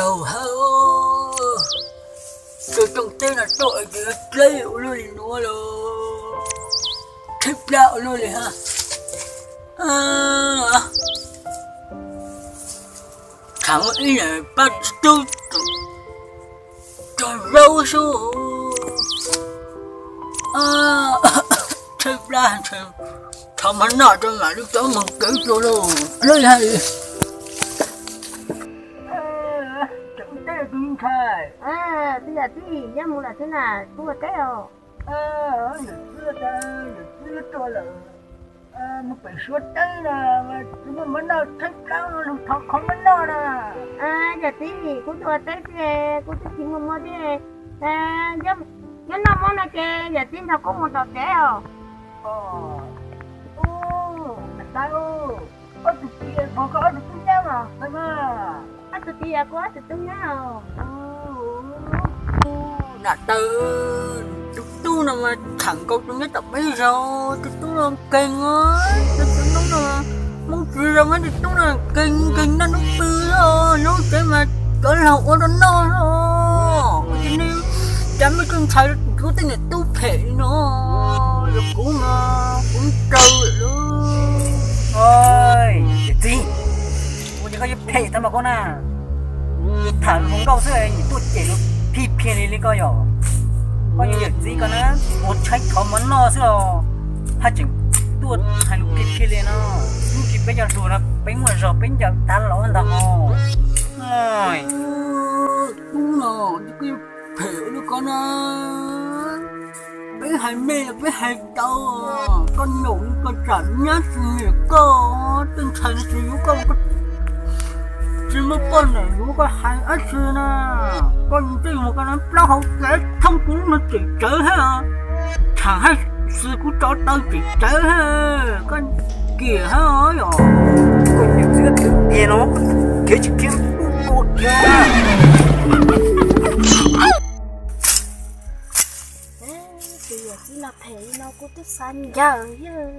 Tau hab, tug tooj teb no tuaj ces dleb ua luaj li nuav lawm, tshaib plab ua luaj li hab. Thaum ib yam pab tub rog zaub xwb, tshaib plab, thov mov noj rau mam li rov moog kev dlua lauj, dleb hab li. Tub yawm txiv, yog mus lawm teb na, kuv ua teb os. Yawm txiv, yawm txiv tuaj lawm, mus pem suav teb na, tsis muaj mov noj, tshaib plab, lug thov qhov mov noj na. Yawm txiv, kuv tuaj ua teb thiab, kuv twb tsis muaj mov thiab. Nyob noj mov no ces yawm txiv nrog kuv mus tom tsev os. Ub, niam tais, ob tug txiv yog koj ob tug tub nyab los? Ob tug txiv yog kuv ob tug tub nyab os. Niam tais, tus tub no mas tham nkaus tus nyab tom peb zog, tus tub no nkeeg, tus tub no Hmoob tsis zoo, tus tub no nkeeg nkeeg noj hnub pw, hnub tsev mas cov laug ua rau noj os. Ua cas nej cov me tub ntxhais yuav tej niam tub phem li no, yog kuv mas kuv raws lawm. Yawm txiv, ua cas koj yuav phem tag npaum koj na? Tham hluas nkauj xwb es tuaj cem lus phiaj phiaj li li koj yom? Koj yog yawm txiv koj na, ua tshaib thov mov noj xwb los haj tseem tuaj hais lus phiaj phiaj li no. Hnub tsis peb cov hluas no peb muaj zog peb ncaws tag los ntag hos. Tub no, koj yuav phem li koj na. Peb hais me los peb hais tau, koj nyaum li koj tsam nyab tsis nyiam koj, tej ntxhais no tsis yuav koj, tsis muaj poj niam yuav koj hais dab tsi na. Koj ntej mus koj na plaub hau kev thoob kuv lub no tseem tsawv hab, thaam hab xwb kuv tsov taw tseem tsawv hab, koj kiam hab yom. Koj niam txiv twb tias no, kev tsis khiav ua kiag. Tus yawm txiv no phem li no kuv twb xav ncaws thiab.